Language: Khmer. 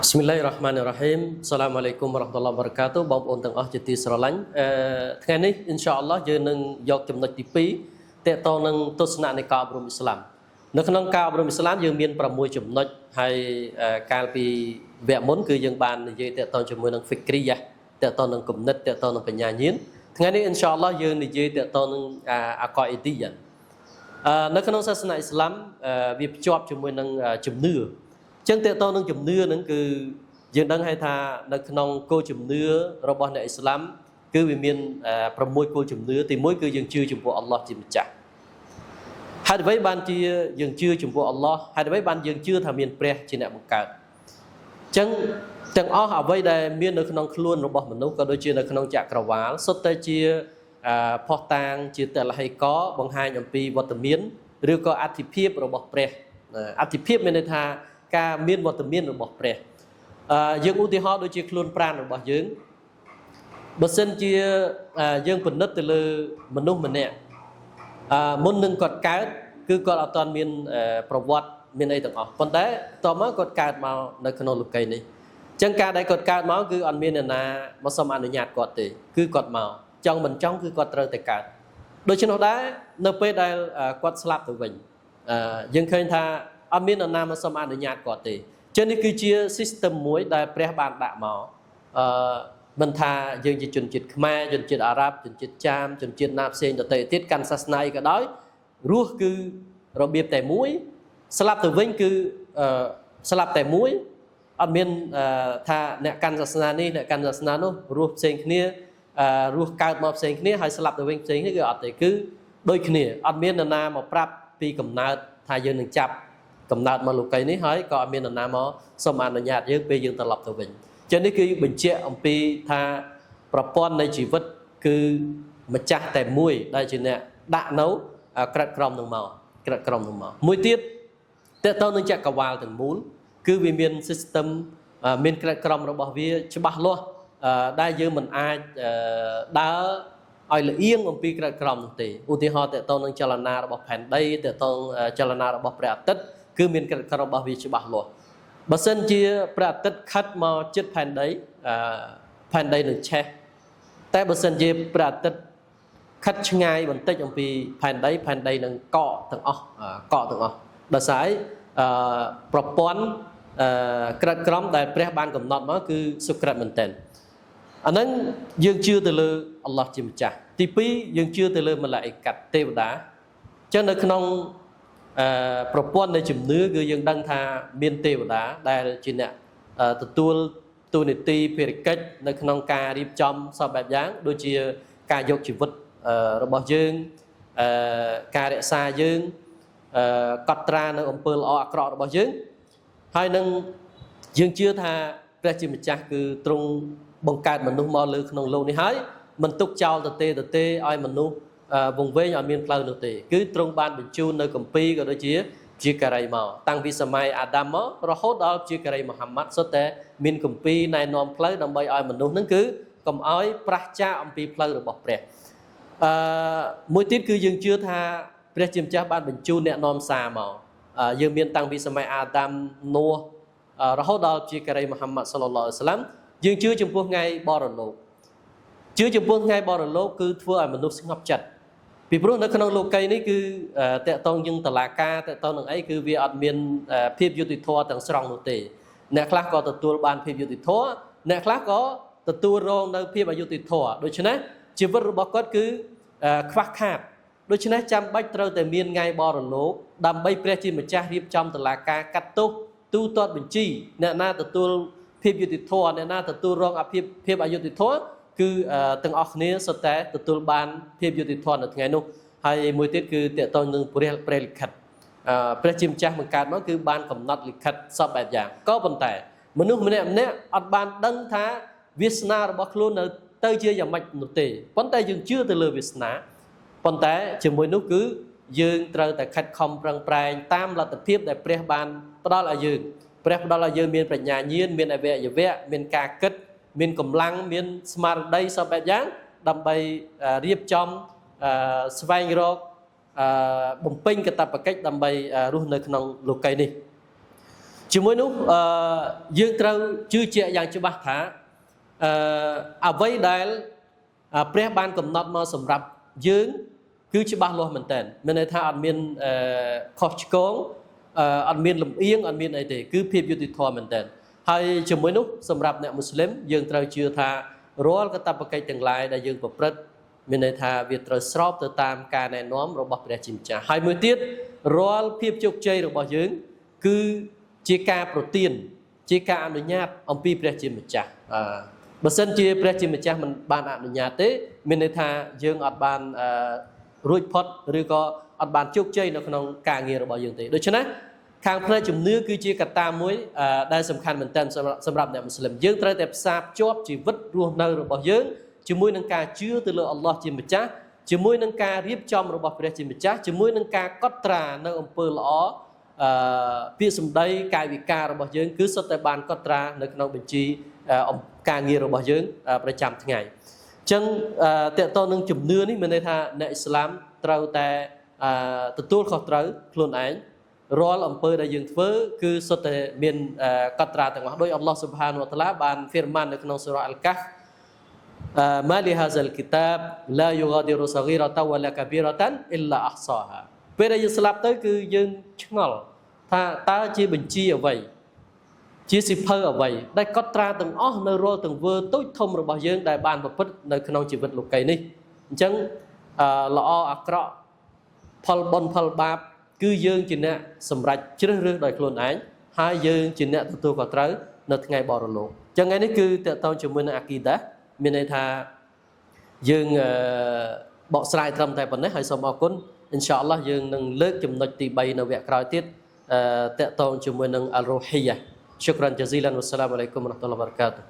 ប៊ីស្មិលឡាហ៊ីរ៉ាហ្មានីរ៉ាហ៊ីម សាឡាមអាឡៃគុំវរ៉ាហ្មាតុលឡាហ៊ីវបារកាតុបងប្អូនទាំងអស់ជាទីស្រឡាញ់អឺថ្ងៃនេះអ៊ីនសាអល់ឡោះយើងនឹងយកចំណុចទី2តកតងនឹងទស្សនៈនៃការអប់រំអ៊ីស្លាមនៅក្នុងការអប់រំអ៊ីស្លាមយើងមាន6ចំណុចហើយកាលពីវគ្គមុនគឺយើងបាននិយាយតកតងជាមួយនឹងហ្វិគ្រីយ៉ាតកតងនឹងគំនិតតកតងនឹងបញ្ញាញាណថ្ងៃនេះអ៊ីនសាអល់ឡោះយើងនិយាយតកតងនឹងអាកអ៊ីឌីយ៉ានៅក្នុងសាសនាអ៊ីស្លាមវាភ្ជាប់ជាមួយនឹងជំនឿចឹងតកតងនឹងជំនឿហ្នឹងគឺយើងដឹងហើយថានៅក្នុងគោលជំនឿរបស់អ្នកអ៊ីស្លាមគឺវាមាន6គោលជំនឿទី1គឺយើងជឿចំពោះអល់ឡោះជាម្ចាស់ហេតុអ្វីបានជាយើងជឿចំពោះអល់ឡោះហេតុអ្វីបានយើងជឿថាមានព្រះជាអ្នកបង្កើតចឹងទាំងអស់អ្វីដែលមាននៅក្នុងខ្លួនរបស់មនុស្សក៏ដូចជានៅក្នុងចក្រវាលសុទ្ធតែជាភស្តុតាងជាតលហិកបង្ហាញអំពីវត្តមានឬក៏អធិភាពរបស់ព្រះអធិភាពមានន័យថាការមានវត្តមានរបស់ព្រះយើងឧទាហរណ៍ដូចជាខ្លួនប្រាណរបស់យើងបើសិនជាយើងពិនិត្យទៅលើមនុស្សម្នាក់មុននឹងគាត់កើតគឺគាត់អត់ទាន់មានប្រវត្តិមានអីទាំងអស់ប៉ុន្តែតមកគាត់កើតមកនៅក្នុងលោកីយ៍នេះចឹងការដែលគាត់កើតមកគឺអត់មានអ្នកណាមកសុំអនុញ្ញាតគាត់ទេគឺគាត់មកចង់មិនចង់គឺគាត់ត្រូវតែកើតដូច្នោះដែរនៅពេលដែលគាត់ស្លាប់ទៅវិញយើងឃើញថាអត់មាននរណាមកសុំអនុញ្ញាតគាត់ទេចឹងនេះគឺជា system មួយដែលព្រះបានដាក់មកអឺមិនថាយើងជាជនជាតិខ្មែរជនជាតិអារ៉ាប់ជនជាតិចាមជនជាតិណាផ្សេងដទៃទៀតកាន់សាសនាអីក៏ដោយរស់គឺរបៀបតែមួយស្លាប់ទៅវិញគឺស្លាប់តែមួយអត់មានថាអ្នកកាន់សាសនានេះអ្នកកាន់សាសនានោះរស់ផ្សេងគ្នារស់កើតមកផ្សេងគ្នាហើយស្លាប់ទៅវិញផ្សេងគ្នាគឺអត់ទេគឺដូចគ្នាអត់មាននរណាមកប្រាប់ពីកំណើតថាយើងនឹងចាប់កំណើតមកលោកីនេះហើយក៏អត់មាននរណាមកសូមអនុញ្ញាតយើងពេលយើងត្រឡប់ទៅវិញចឹងនេះគឺបញ្ជាក់អំពីថាប្រព័ន្ធនៃជីវិតគឺម្ចាស់តែមួយដែលជាអ្នកដាក់នៅក្រិតក្រមនឹងមកក្រិតក្រមនឹងមកមួយទៀតតើតើនឹងចក្រវាលទាំងមូលគឺវាមាន system មានក្រិតក្រមរបស់វាច្បាស់លាស់ដែលយើងមិនអាចដើរឲ្យលៀងអំពីក្រិតក្រមនោះទេឧទាហរណ៍តើតើនឹងចលនារបស់ផែនដីតើតើចលនារបស់ព្រះអាទិត្យគឺមានក្រិតក្រមរបស់វាច្បាស់លាស់បើសិនជាព្រះអាទិត្យខិតមកជិតផែនដីផែនដីនឹងឆេះតែបើសិនជាព្រះអាទិត្យខិតឆ្ងាយបន្តិចអំពីផែនដីផែនដីនឹងកកទាំងអស់កកទាំងអស់ដោយសារប្រព័ន្ធក្រិតក្រមដែលព្រះបានកំណត់មកគឺសុក្រិតមែនទែនអាហ្នឹងយើងជឿទៅលើអល់ឡោះជាម្ចាស់ទី2យើងជឿទៅលើម៉ាឡាអ៊ីកាត់ទេវតាអញ្ចឹងនៅក្នុងប្រព័ន្ធនៃជំនឿគឺយើងដឹងថាមានទេវតាដែលជាអ្នកទទួលទូនីតិភារកិច្ចនៅក្នុងការរៀបចំសពបែបយ៉ាងដូចជាការយកជីវិតរបស់យើងការរក្សាយើងកត់ត្រានៅអំពើល្អអាក្រក់របស់យើងហើយនឹងយើងជឿថាព្រះជាម្ចាស់គឺទ្រង់បង្កើតមនុស្សមកលើក្នុងលោកនេះហើយមិនទុកចោលទៅទេទៅទេឲ្យមនុស្សវង្វេងឲ្យមានផ្លូវនោះទេគឺទ្រង់បានបញ្ជូននៅគម្ពីរក៏ដូចជាជាការីមកតាំងពីសម័យអាដាមមករហូតដល់ជាការីមូហាម៉ាត់សុទ្ធតែមានគម្ពីរណែនាំផ្លូវដើម្បីឲ្យមនុស្សនឹងគឺកុំឲ្យប្រះចាកអំពីផ្លូវរបស់ព្រះអឺមួយទៀតគឺយើងជឿថាព្រះជាម្ចាស់បានបញ្ជូនអ្នកនាំសារមកយើងមានតាំងពីសម័យអាដាមនួរហូតដល់ជាការីមូហាម៉ាត់សល្លឡោះអាឡៃសាឡាមយើងជឿចំពោះថ្ងៃបរលោកជឿចំពោះថ្ងៃបរលោកគឺធ្វើឲ្យមនុស្សស្ងប់ចិត្តពីព្រោះនៅក្នុងលោកីនេះគឺតកតងយើងតឡាការតកតងនឹងអីគឺវាអត់មានភាពយុត្តិធម៌ទាំងស្រុងនោះទេអ្នកខ្លះក៏ទទួលបានភាពយុត្តិធម៌អ្នកខ្លះក៏ទទួលរងនៅភាពអយុត្តិធម៌ដូច្នេះជីវិតរបស់គាត់គឺខ្វះខាតដូច្នេះចាំបាច់ត្រូវតែមានថ្ងៃបរលោកដើម្បីព្រះជាម្ចាស់រៀបចំតឡាការកាត់ទោសទូទាត់បញ្ជីអ្នកណាទទួលភាពយុត្តិធម៌អ្នកណាទទួលរងអភិភាពអយុត្តិធម៌គឺទាំងអស់គ្នាសុទ្ធតែទទួលបានភាពយុត្តិធម៌នៅថ្ងៃនោះហើយមួយទៀតគឺតកតងនឹងព្រះព្រះលិខិតព្រះជាម្ចាស់បង្កើតមកគឺបានកំណត់លិខិតសពបែបយ៉ាងក៏ប៉ុន្តែមនុស្សម្នាក់ម្នាក់អត់បានដឹងថាវាសនារបស់ខ្លួននៅទៅជាយ៉ាងម៉េចនោះទេប៉ុន្តែយើងជឿទៅលើវាសនាប៉ុន្តែជាមួយនោះគឺយើងត្រូវតែខិតខំប្រឹងប្រែងតាមលទ្ធភាពដែលព្រះបានផ្ដល់ឲ្យយើងព្រះផ្ដល់ឲ្យយើងមានប្រាជ្ញាញាណមានអវយវៈមានការគិតមានកម្លាំងមានស្មារតីសពបែបយ៉ាងដើម្បីរៀបចំស្វែងរកបំពេញកាតព្វកិច្ចដើម្បីរស់នៅក្នុងលោកីនេះ ជាមួយនោះអឺយើងត្រូវជឿជាក់យ៉ាងច្បាស់ថាអឺអ្វីដែលព្រះបានកំណត់មកសម្រាប់យើងគឺច្បាស់លាស់មែនតើមានន័យថាអត់មានខុសឆ្គងអត់មានលំអៀងអត់មានអីទេគឺភាពយុត្តិធម៌មែនតើហើយជាមួយនោះសម្រាប់អ្នកមូស្លីមយើងត្រូវជឿថារាល់កាតព្វកិច្ចទាំងឡាយដែលយើងប្រព្រឹត្តមានន័យថាវាត្រូវស្របទៅតាមការណែនាំរបស់ព្រះជាម្ចាស់ហើយមួយទៀតរាល់ភាពជោគជ័យរបស់យើងគឺជាការប្រទានជាការអនុញ្ញាតអំពីព្រះជាម្ចាស់អឺបើសិនជាព្រះជាម្ចាស់មិនបានអនុញ្ញាតទេមានន័យថាយើងអត់បានរួចផុតឬក៏អត់បានជោគជ័យនៅក្នុងការងាររបស់យើងទេដូច្នេះខាងផ្នែកជំនឿគឺជាកត្តាមួយដែលសំខាន់មែនទែនសម្រាប់អ្នកមូស្លីមយើងត្រូវតែផ្សារភ្ជាប់ជីវិតរស់នៅរបស់យើងជាមួយនឹងការជឿទៅលើអល់ឡោះជាម្ចាស់ជាមួយនឹងការរៀបចំរបស់ព្រះជាម្ចាស់ជាមួយនឹងការកត់ត្រានៅអំពើល្អអឺពាក្យសម្ដីកាយវិការរបស់យើងគឺសុទ្ធតែបានកត់ត្រានៅក្នុងបញ្ជីការងាររបស់យើងប្រចាំថ្ងៃអញ្ចឹងតកតនឹងជំនឿនេះមានន័យថាអ្នកអ៊ីស្លាមត្រូវតែទទួលខុសត្រូវខ្លួនឯងរាល់អំពើដែលយើងធ្វើគឺសុទ្ធតែមានកត់ត្រាទាំងអស់ដោយអល់ឡោះស៊ុបហានវតាឡាបានហ្វីរម៉ាននៅក្នុងសូរ៉ាអល់កាហ្វ ما لهذا الكتاب لا يغادر صغيرة ولا كبيرة إلا أحصاها ពេលដែលយើងស្លាប់ទៅគឺយើងឆ្ងល់ថាតើជាបញ្ជីអ្វីជាសិភៅអ្វីដែលកត់ត្រាទាំងអស់នៅរាល់ទង្វើតូចធំរបស់យើងដែលបានប្រព្រឹត្តនៅក្នុងជីវិតលោកីយ៍នេះអញ្ចឹងល្អអាក្រក់ផលបុណ្យផលបាបគឺយើងជាអ្នកសម្រេចជ្រើសរើសដោយខ្លួនឯងហើយយើងជាអ្នកទទួលខុសត្រូវនៅថ្ងៃបរលោកអញ្ចឹងថ្ងៃនេះគឺតកតងជាមួយនឹងអាគីដាមានន័យថាយើងបកស្រាយត្រឹមតែប៉ុណ្ណេះហើយសូមអរគុណអ៊ីនសាអល់ឡោះយើងនឹងលើកចំណុចទី3នៅវគ្គក្រោយទៀតតកតងជាមួយនឹងអល់រូហ៊ីយ៉ា شكرا جزيلا والسلام عليكم ورحمة الله وبركاته.